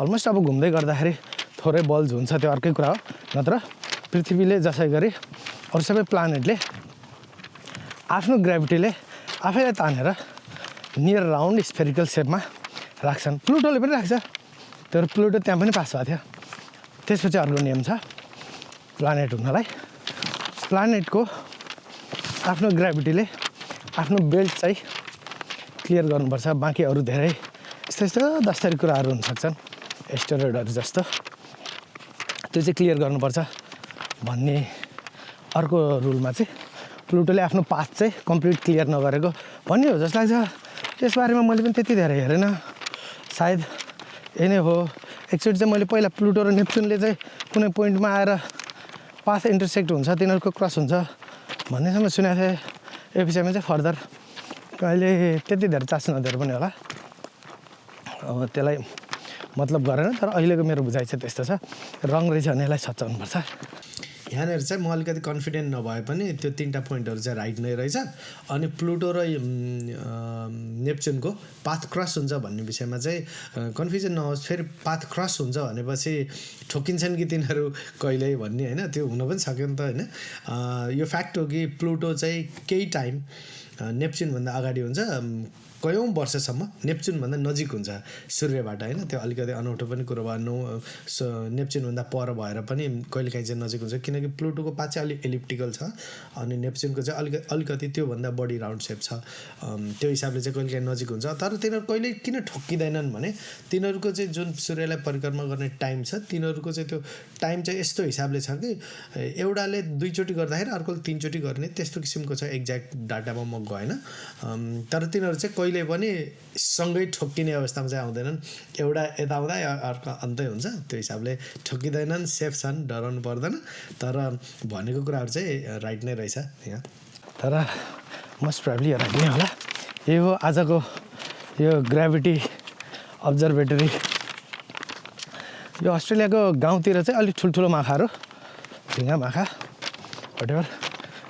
अलमोस्ट अब घुम्दै गर्दाखेरि थोरै बल्ज हुन्छ त्यो अर्कै कुरा हो। नत्र पृथ्वीले जसै गरे अरू सबै प्लानेटले आफ्नो ग्राभिटीले आफैलाई तानेर नियर राउन्ड स्फेरिकल सेपमा राख्छन्। प्लुटोले पनि राख्छ तर प्लुटो त्यहाँ पनि पास भएको थियो। त्यसपछि अर्को नियम छ प्लानेट हुनलाई प्लानेटको आफ्नो ग्राभिटीले आफ्नो बेल्ट चाहिँ क्लियर गर्नुपर्छ। बाँकी अरू धेरै यस्तो 10 कुराहरू हुनसक्छन् एस्टेरोइडहरू जस्तो त्यो चाहिँ क्लियर गर्नुपर्छ भन्ने अर्को रुलमा चाहिँ प्लुटोले आफ्नो पाथ चाहिँ कम्प्लिट क्लियर नगरेको भन्ने हो जस्तो लाग्छ। त्यसबारेमा मैले पनि त्यति धेरै हेरेन सायद यही नै हो। एकचोटि चाहिँ मैले पहिला प्लुटो र नेप्चुनले चाहिँ कुनै पोइन्टमा आएर पाथ इन्टरसेक्ट हुन्छ तिनीहरूको क्रस हुन्छ भन्नेसम्म सुनेको थिएँ। यो विषयमा चाहिँ फर्दर अहिले त्यति धेरै चासो नदिएर पनि होला त्यसलाई मतलब गरेन तर अहिलेको मेरो बुझाइ चाहिँ त्यस्तो छ रङ रहेछ भने यसलाई सच्याउनुपर्छ। यहाँनिर चाहिँ म अलिकति कन्फिडेन्ट नभए पनि त्यो 3टा पोइन्टहरू चाहिँ राइट नै रहेछ। अनि प्लुटो र नेप्चुनको पाथ क्रस हुन्छ भन्ने विषयमा चाहिँ कन्फ्युजन नहोस्। फेरि पाथ क्रस हुन्छ भनेपछि ठोकिन्छन् कि तिनीहरू कहिल्यै भन्ने होइन त्यो हुन पनि सक्यो नि त होइन। यो फ्याक्ट हो कि प्लुटो चाहिँ केही टाइम नेप्चुनभन्दा अगाडि हुन्छ कयौँ वर्षसम्म नेप्चुनभन्दा नजिक हुन्छ सूर्यबाट होइन। त्यो अलिकति अनौठो पनि कुरो भयो। नेप्चुनभन्दा पर भएर पनि कहिलेकाहीँ चाहिँ नजिक हुन्छ किनकि प्लुटोको पाथ चाहिँ अलिक एलिप्टिकल छ अनि नेप्चुनको चाहिँ अलिकति त्योभन्दा बढी राउन्ड सेप छ। त्यो हिसाबले चाहिँ कहिलेकाहीँ नजिक हुन्छ तर तिनीहरू कहिले किन ठोक्किँदैनन् भने तिनीहरूको चाहिँ जुन सूर्यलाई परिक्रमा गर्ने टाइम छ तिनीहरूको चाहिँ त्यो टाइम चाहिँ यस्तो हिसाबले छ कि एउटाले 2 चोटि गर्दाखेरि अर्कोले 3 चोटि गर्ने त्यस्तो किसिमको छ। एक्ज्याक्ट डाटामा म गएन तर तिनीहरू चाहिँ कहिले पनि सँगै ठोक्किने अवस्थामा चाहिँ आउँदैनन्। एउटा यता आउँदा अर्को अन्तै हुन्छ त्यो हिसाबले ठोक्किँदैनन् सेफ छन् डराउनु पर्दैन। तर भनेको कुराहरू चाहिँ राइट नै रहेछ यहाँ। तर मोस्ट प्रोबेबली राइट नै होला। यो हो आजको यो ग्राभिटी अब्जर्भेटरी। यो अस्ट्रेलियाको गाउँतिर चाहिँ अलिक ठुल्ठुलो माछाहरू ढिङ्गा माछा वटेभर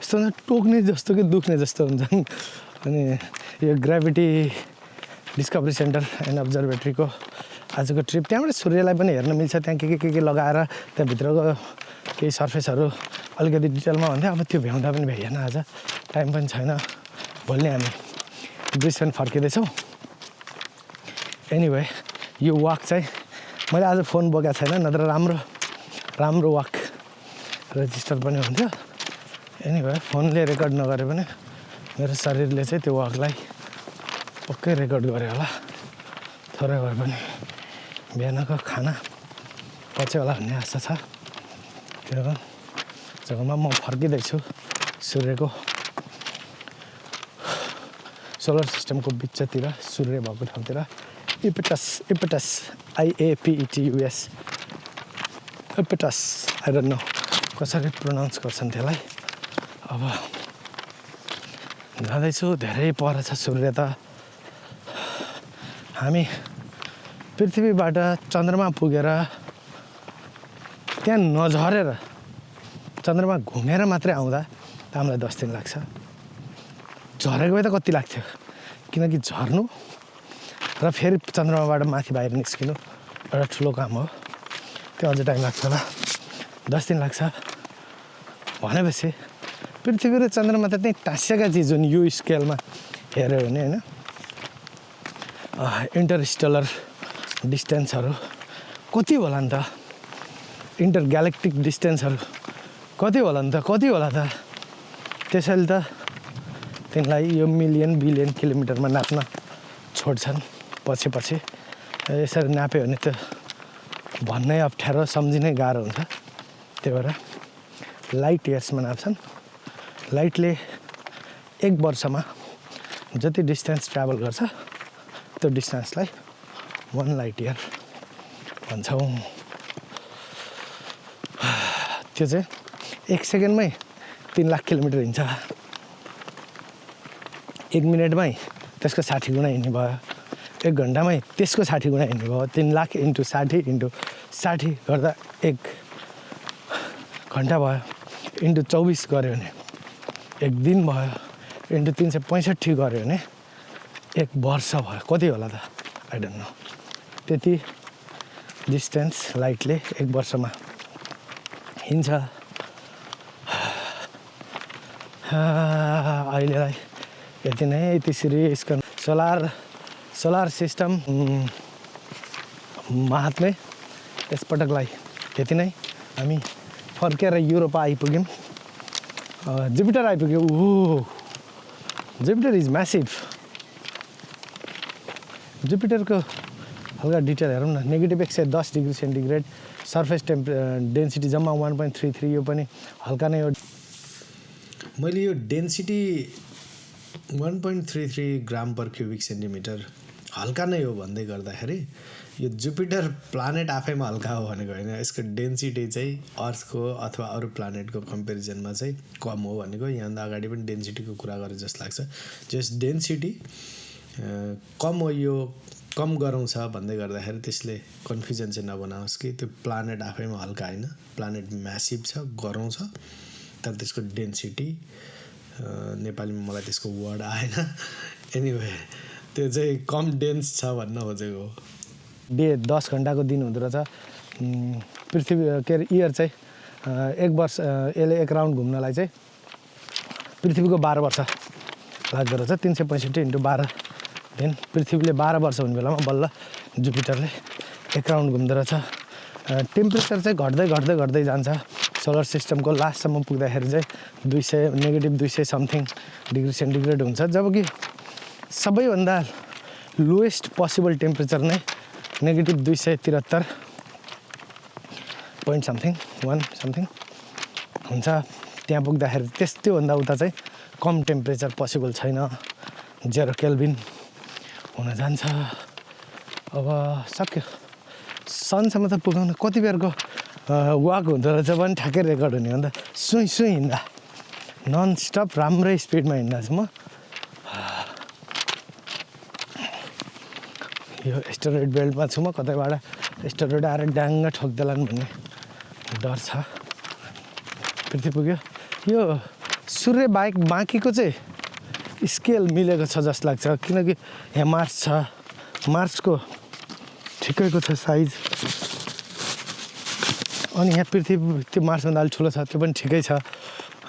यस्तो हुन्छ टोक्ने जस्तो कि दुख्ने जस्तो हुन्छन्। अनि यो ग्राभिटी डिस्कभरी सेन्टर एन्ड अब्जर्भेटरीको आजको ट्रिप त्यहाँबाट सूर्यलाई पनि हेर्न मिल्छ। त्यहाँ के लगाएर त्यहाँभित्रको केही सर्फेसहरू अलिकति डिटेलमा भन्थ्यो। अब त्यो भ्याउँदा पनि भ्याइएन आज टाइम पनि छैन। भोलि हामी ब्रिस्बेन फर्किँदैछौँ। एनिवे यो वाक चाहिँ मैले आज फोन बोकेको छैन नत्र राम्रो वाक रेजिस्टर पनि हुन्थ्यो। एनिवे फोनले रेकर्ड नगरे पनि मेरो शरीरले चाहिँ त्यो वाकलाई पक्कै रेकर्ड गऱ्यो होला। थोरै भए पनि बिहानको खाना पछि होला भन्ने आशा छ। त्यो जग्गामा म फर्किँदैछु सूर्यको सोलर सिस्टमको बिचतिर सूर्य भएको ठाउँतिर इपेटस IAPETUS इपेटस आई डोन्ट नो कसरी प्रोनाउन्स गर्छन् त्यसलाई। अब जाँदैछु धेरै पर छ सूर्य त। हामी पृथ्वीबाट चन्द्रमा पुगेर त्यहाँ नझरेर चन्द्रमा घुमेर मात्रै आउँदा त हामीलाई 10 दिन लाग्छ। झरेको भए त कति लाग्थ्यो किनकि झर्नु र फेरि चन्द्रमाबाट माथि बाहिर निस्किनु एउटा ठुलो काम हो। त्यो अझै टाइम लाग्छ होला 10 दिन लाग्छ भनेपछि पृथ्वी र चन्द्रमा त त्यही टाँसिएका चिज जुन यो स्केलमा हेऱ्यो भने होइन इन्टरस्टेलर डिस्टेन्सहरू कति होला नि त इन्टर ग्यालेक्टिक डिस्टेन्सहरू कति होला नि त कति होला त त्यसैले त तिनलाई यो मिलियन बिलियन किलोमिटरमा नाप्न छोड्छन् पछि यसरी नाप्यो भने त भन्नै अप्ठ्यारो सम्झिनै गाह्रो हुन्छ त्यही भएर लाइट इयर्समा नाप्छन् लाइटले 1 वर्षमा जति डिस्टेन्स ट्राभल गर्छ त्यो डिस्टेन्सलाई 1 लाइट इयर भन्छौँ त्यो चाहिँ 1 सेकेन्डमै 3 लाख किलोमिटर हिँड्छ 1 मिनटमै त्यसको 60 गुणा हिँड्ने भयो 1 घन्टामै त्यसको 60 गुणा हिँड्ने भयो 3 लाख इन्टु 60 इन्टु 60 गर्दा 1 घन्टा भयो इन्टु 24 गऱ्यो भने 1 दिन भयो इन्टु 365 गऱ्यो भने 1 वर्ष भयो कति होला त आई डोन्ट नो त्यति डिस्टेन्स लाइटले 1 वर्षमा हिँड्छ अहिलेलाई यति नै त्यसरी यसको सोलर सिस्टम महात्म्य यसपटकलाई यति नै हामी फर्केर युरोप आइपुग्यौँ जुपिटर आइपुग्यो जुपिटर इज म्यासिभ जुपिटरको हल्का डिटेल हेरौँ न negative 110 degree centigrade surface density जम्मा 1.33 यो पनि हल्का नै हो मैले यो डेन्सिटी 1.33 ग्राम पर क्युबिक सेन्टिमिटर हल्का नै हो भन्दै गर्दाखेरि यो जुपिटर प्लानेट आफैमा हल्का हो भनेको होइन यसको डेन्सिटी चाहिँ अर्थको अथवा अरू प्लानेटको कम्पेरिजनमा चाहिँ कम हो भनेको यहाँभन्दा अगाडि पनि डेन्सिटीको कुरा गरे जस्तो लाग्छ जस डेन्सिटी कम हो यो कम गराउँछ भन्दै गर्दाखेरि त्यसले कन्फ्युजन चाहिँ नबनाओस् कि त्यो प्लानेट आफैमा हल्का होइन प्लानेट म्यासिभ छ गराउँछ तर त्यसको डेन्सिटी नेपालीमा मलाई त्यसको वर्ड आएन एनिवे त्यो चाहिँ कम डेन्स छ भन्न खोजेको डे 10 घन्टाको दिन हुँदो रहेछ पृथ्वी के अरे इयर चाहिँ 1 वर्ष यसले 1 राउन्ड घुम्नलाई चाहिँ पृथ्वीको 12 वर्ष लाग्दो रहेछ 365 इन्टु 12 दिन पृथ्वीले 12 वर्ष हुने बेलामा बल्ल जुपिटरले 1 राउन्ड घुम्दो रहेछ टेम्परेचर चाहिँ घट्दै जान्छ सोलर सिस्टमको लास्टसम्म पुग्दाखेरि चाहिँ नेगेटिभ 200 समथिङ डिग्री सेन्टिग्रेड हुन्छ जबकि सबैभन्दा लोएस्ट पोसिबल टेम्परेचर नै नेगेटिभ 273 पोइन्ट समथिङ 1 समथिङ हुन्छ त्यहाँ पुग्दाखेरि त्योभन्दा उता चाहिँ कम टेम्परेचर पोसिबल छैन 0 केल्भिन हुन जान्छ अब सक्यो सनसम्म त पुगाउन कति बेरको वाक हुँदो रहेछ पनि ठ्याक्कै रेकर्ड हुने अन्त सुई हिँड्दा नन स्टप राम्रै स्पिडमा हिँड्दा छु म यो एस्टेरोइड बेल्टमा छु म कतैबाट एस्टेरोइड आएर ड्याङ्ग ठोक्देलान् भन्ने डर छ पृथ्वी पुग्यो यो सूर्य बाहेक बाँकीको चाहिँ स्केल मिलेको छ जस्तो लाग्छ किनकि यहाँ मार्स छ मार्सको ठिकैको छ साइज अनि यहाँ पृथ्वी त्यो मार्सभन्दा अलिक ठुलो छ त्यो पनि ठिकै छ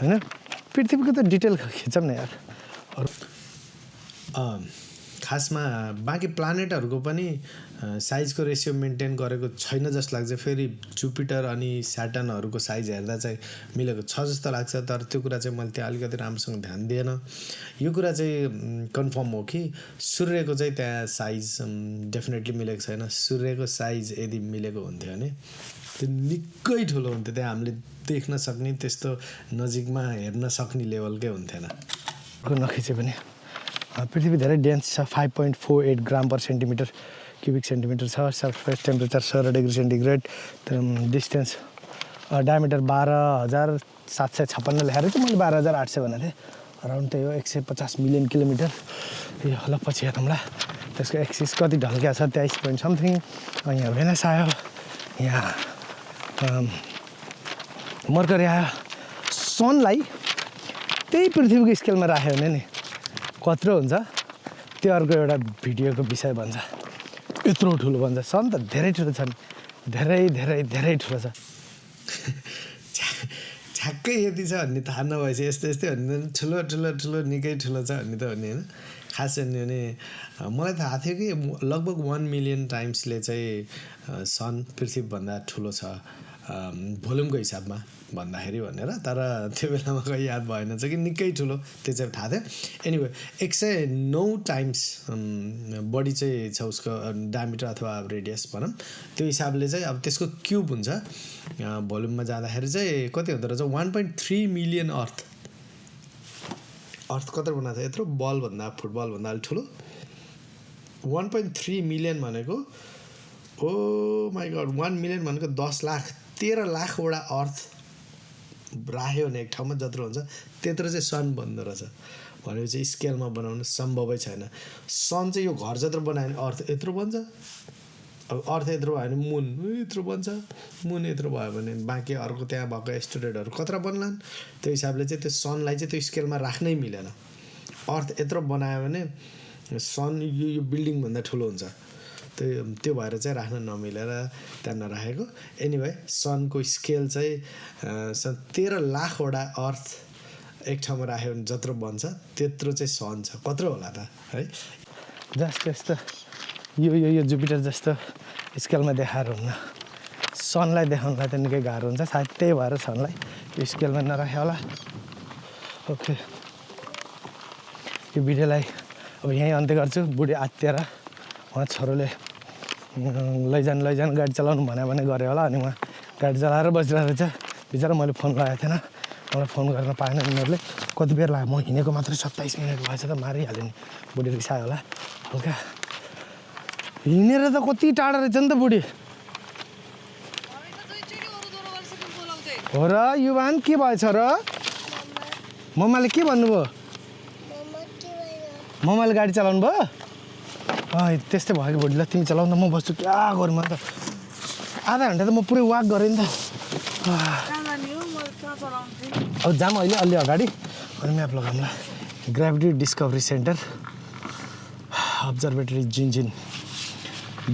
होइन पृथ्वीको त डिटेल खिचौँ न यार खासमा बाँकी प्लानेटहरूको पनि साइजको रेसियो मेन्टेन गरेको छैन जस्तो लाग्छ फेरि जुपिटर अनि स्याटर्नहरूको साइज हेर्दा चाहिँ मिलेको छ जस्तो लाग्छ तर त्यो कुरा चाहिँ मैले त्यहाँ अलिकति राम्रोसँग ध्यान दिएन यो कुरा चाहिँ कन्फर्म हो कि सूर्यको चाहिँ त्यहाँ साइज डेफिनेटली मिलेको छैन सूर्यको साइज यदि मिलेको हुन्थ्यो भने त्यो निकै ठुलो हुन्थ्यो त्यहाँ हामीले देख्न सक्ने त्यस्तो नजिकमा हेर्न सक्ने लेभलकै हुन्थेन नखिचे पनि पृथ्वी धेरै डेन्स छ 5.48 ग्राम पर सेन्टिमिटर क्युबिक सेन्टिमिटर छ surface temperature 16 degree centigrade distance diameter 12,756 लेखेर चाहिँ मैले 12,800 भनेको थिएँ अराउन्ड त्यही हो 150 मिलियन किलोमिटर यो ल पछि हेरौँला त्यसको एक्सिस कति ढल्किया छ 23 पोइन्ट समथिङ यहाँ भेनस आयो यहाँ मर्करी आयो सनलाई त्यही पृथ्वीको स्केलमा राख्यो भने नि कत्रो हुन्छ त्यो अर्को एउटा भिडियोको विषय भन्छ यत्रो ठुलो भन्छ सन त धेरै ठुलो छ नि धेरै ठुलो छ ठ्याक्कै यति छ भन्ने थाहा नभएपछि यस्तै भन्ने ठुलो निकै ठुलो छ भन्ने त भन्ने होइन खास भने मलाई थाहा थियो कि लगभग 1 मिलियन टाइम्सले चाहिँ सन पृथ्वीभन्दा ठुलो छ भोल्युमको हिसाबमा भन्दाखेरि भनेर तर त्यो बेलामा खै याद भएन चाहिँ कि निकै ठुलो त्यो चाहिँ थाहा थियो एनिवे 109 टाइम्स बढी चाहिँ छ उसको डायमिटर अथवा रेडियस भनौँ त्यो हिसाबले चाहिँ अब त्यसको क्युब हुन्छ भोल्युममा जाँदाखेरि चाहिँ कति हुँदो रहेछ 1.3 मिलियन अर्थ कत्रो बनाएको छ यत्रो बलभन्दा फुटबलभन्दा अलिक ठुलो 1.3 मिलियन भनेको ओ माई गड 1 मिलियन भनेको 10 लाख 13 लाखवटा अर्थ राख्यो भने एक ठाउँमा जत्रो हुन्छ त्यत्रो चाहिँ सन बन्दो रहेछ भनेपछि स्केलमा बनाउनु सम्भवै छैन सन चाहिँ यो घर जत्रो बनायो भने अर्थ यत्रो बन्छ अब अर्थ यत्रो भयो भने मुन यत्रो बन्छ मुन यत्रो भयो भने बाँकी अर्को त्यहाँ भएको एस्टेरोइडहरू कत्रो बन्लान् त्यो हिसाबले चाहिँ त्यो सनलाई चाहिँ त्यो स्केलमा राख्नै मिलेन अर्थ यत्रो बनायो भने सन यो बिल्डिङभन्दा ठुलो हुन्छ त्यो भएर चाहिँ राख्न नमिलेर त्यहाँ नराखेको एनिवे सनको स्केल चाहिँ 13 लाखवटा अर्थ एक ठाउँमा राख्यो भने जत्रो बन्छ त्यत्रो चाहिँ सन छ कत्रो होला त है जस्तो यस्तो यो जुपिटर जस्तो स्केलमा देखाएर हुन्न सनलाई देखाउनलाई त निकै गाह्रो हुन्छ सायद त्यही भएर सनलाई यो स्केलमा नराखे होला ओके यो भिडियोलाई अब यहीँ अन्त्य गर्छु बुढी आत्तिएर उहाँ छोरोले लैजान गाडी चलाउनु भने गऱ्यो होला अनि उहाँ गाडी चलाएर बसिरहेको रहेछ बिचरा मैले फोन लगाएको थिएन मलाई फोन गर्न पाएन उनीहरूले कति बेर लाग्यो म हिँडेको मात्रै 27 मिनट भएछ त मारिहाल्यो नि बुढी रिसायो होला हल्का हिँडेर त कति टाढा रहेछ नि त बुढी हो र युवान के भएछ र मम्माले के भन्नुभयो मम्माले गाडी चलाउनु भयो त्यस्तै भयो कि बुढी ल तिमी चलाउँदा म बस्छु क्या गरौँ अन्त आधा घन्टा त म पुरै वाक गरेँ नि त अब जाम अहिले अलि अगाडि अनि म्याप लगाउँला gravity discovery centre observatory Gingin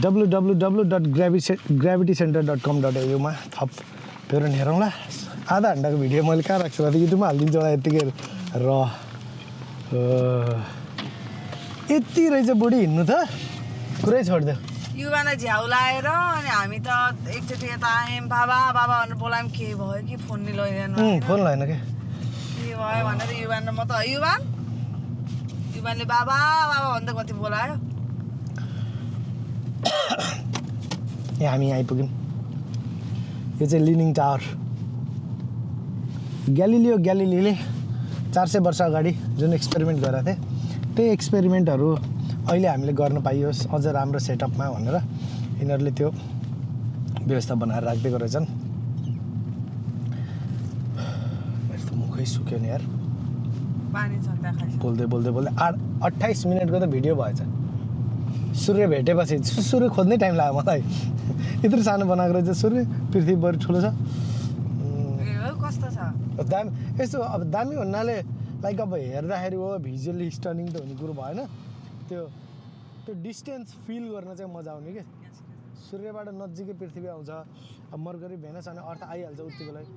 www.gravitycenter.com.au मा थप विवरण हेरौँला आधा घन्टाको भिडियो मैले कहाँ राख्छु त युट्युबमा हालिदिन्छु होला यत्तिकै र यति रहेछ बुढी हिँड्नु त पुरै छोडिदियो युवालाई झ्याउ लाएर अनि हामी त एकचोटि यता आयौँ बाबा भनेर बोलायौँ के भयो कि फोन नि लैजानु फोन लगाएन के भयो भनेर युवान र म त युवानले बाबा भन्दै कति बोलायो यहाँ हामी आइपुग्यौँ यो चाहिँ लिनिङ टावर ग्यालिलीले 400 वर्ष अगाडि जुन एक्सपेरिमेन्ट गरेका थिए त्यही एक्सपेरिमेन्टहरू अहिले हामीले गर्न पाइयोस् अझ राम्रो सेटअपमा भनेर यिनीहरूले त्यो व्यवस्था बनाएर राखिदिएको रहेछन् मेरो त मुखै सुक्यो नि यार पानी छ बोल्दै 28 मिनटको त भिडियो भएछ सूर्य भेटेपछि सूर्य खोज्नै टाइम लाग्यो मलाई यत्रो सानो बनाएको रहेछ सूर्य पृथ्वी बढी ठुलो छ कस्तो छ दामी यस्तो अब दामी भन्नाले लाइक अब हेर्दाखेरि हो भिजुअली स्टनिङ त हुने कुरो भएन त्यो डिस्टेन्स फिल गर्न चाहिँ मजा आउने कि सूर्यबाट नजिकै पृथ्वी आउँछ अब मर्करी भेनस अनि अर्थ आइहाल्छ उत्तिको लागि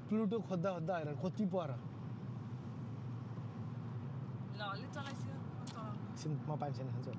प्लुटो खोज्दा हैरान कति पर म पाइन्छ नि खान्छु